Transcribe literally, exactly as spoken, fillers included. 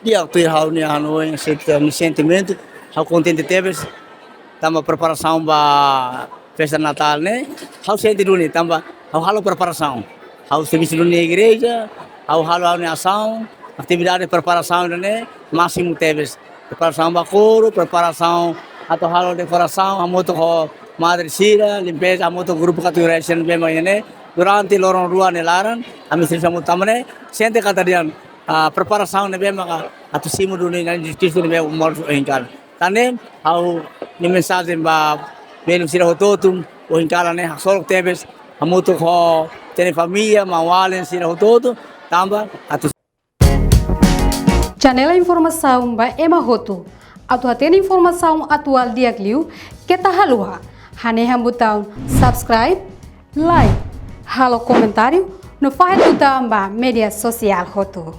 Iha tuir ha'u-nia hanoin, sente, ha'u-nia sentimentu, ha'u kontente tebes, tanba preparasaun ba festa Natál ne'e, ha'u sente duni, tanba ha'u halo preparasaun. Ha'u servisu duni iha igreja, ha'u halo ha'u-nia asaun, atividade preparasaun ne'e, másimu tebes. Preparasaun ba koru, preparasaun atu halo dekorasaun, hamutuk ho madre sira, limpeza, hamutuk grupu katuiresen bema ne'e, durante loron rua nia laran, ami servisu hamutuk tanba ne'e, sente katak dehan, ah, preparasaun ne'ebé maka atu simu duni Na'i Jesus Kristu ne'ebé mortu ohin kalan. Tan ne'e, ha'u-nia mensajen ba belun sira hotu-hotu, ohin kalan ne'e haksolok tebes, hamutuk ho ita-nia família, maun-alin sira hotu-hotu, tanba atu. Janela informasaun ba ema hotu. Atu hatene informasaun atuál di'ak liu, keta haluha hanehan butaun subscribe, like, halo komentáriu, no fahe tutan ba média sosiál hotu.